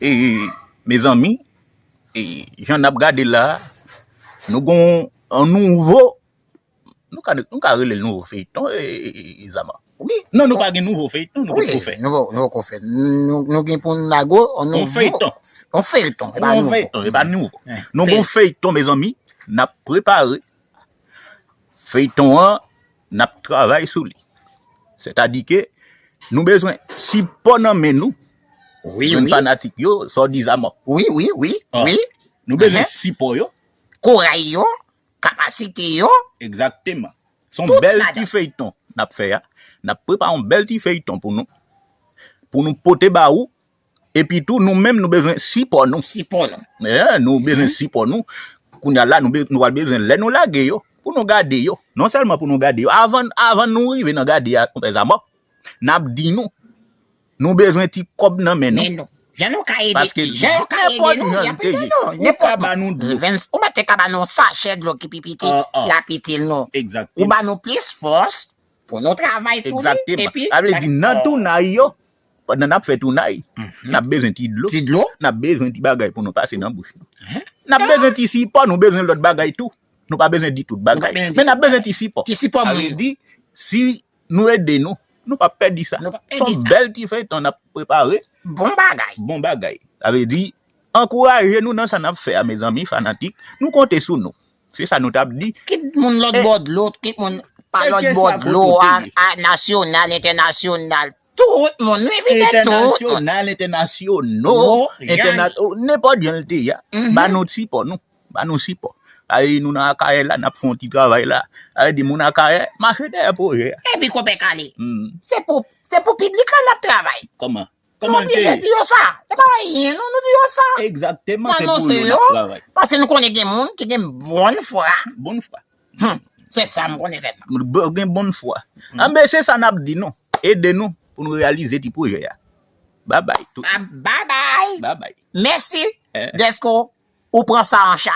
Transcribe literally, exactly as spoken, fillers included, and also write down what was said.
E, mezanmi, e, jan n ap gade la, nou gon yon nouvo, nou ka, nou ka rele l nouvo feyton, e, e, e, Zama. Wi. Non, nou pa gen nouvo feyton, nou poko fè. Nou poko fè. Nou, nou gen pou n lage yon nouvo feyton. Yon feyton, e pa nouvo. Yon feyton, e pa nouvo. Nou gon feyton, mezanmi, n ap prepare. Feyton an, n ap travay sou li. Sètadi ke nou bezwen sipò nan men nou. Wi, jwenn fanatik yo, sa w di Zama. Wi, wi, wi, wi. Nou bezwen sipò yo. Kouray yo, kapasite yo. Egzakteman. Se yon bèl ti feyton n ap fè a. N ap prepare yon bèl ti feyton pou nou. Pou nou pote ba ou. Epi tou, nou menm, nou bezwen sipò nou. Sipò nou. Eh, nou bezwen sipò nou. Kounye a la, nou, be- nou pral bezwen lè nou lage yo, pou nou gade yo. Non sèlman pou nou gade yo. Avan, avan nou rive nan gade a, konpè Zama, n ap di nou, nou bezwen ti kòb nan men nou. Men nou. Jan nou ka ede, paske jan yo ka ede nou, y ap ede nou. Ou ka ba nou dlo. Ou mèt te ka ba nou sachè dlo ki pi piti, l ap itil nou. Ou ba nou plis fòs pou nou travay tou li. Egzakteman. Epi sa vle di, nan tounay yo, pandan n ap fè tounay, n ap bezwen ti dlo. Ti dlo? N ap bezwen ti bagay pou nou pase nan bouch nou. N ap bezwen ti sipò, nou bezwen lòt bagay tou. Nou pa bezwen di tout bagay. Men n ap bezwen ti sipò. Ti sipò moun yo. Sa vle di, si nou ede nou, nou p ap pèdi sa. Se yon bèl ti feyton n ap prepare. Bon bagay. Bon bagay. Sa vle di, ankouraje nou nan sa n ap fè a, mezanmi, fanatik. Nou konte sou nou. Se sa nou t ap di. Kit moun lòt bò dlo, kit moun pa lòt bò dlo a, a nasyonal, entènasyonal. Tout moun, nou envite tout moun. Entènasyonal, entènasyonal, entèna- nenpòt jan l te ye a. Ba nou sipò nou. Ba nou sipò. Ay, nou nan Akayè la, n ap fè yon ti travay la. Ay, di moun Akayè, mache dèyè pwojè a. Epi konpè Kale, se pou, se pou piblik la n ap travay. Kòman? Nou oblije di yo sa. E pa anyen, non, nou di yo sa. Egzakteman, se pou yo n ap travay. Paske nou konnen gen moun ki gen bòn fwa. Bòn fwa. Hmm, se sa m konnen sèlman. Gen bòn fwa. Anben, se sa n ap di nou. Ede nou pou nou reyalize ti pwojè a. Babay tout. Babay. Babay. Mèsi dèske ou pran sa an chay.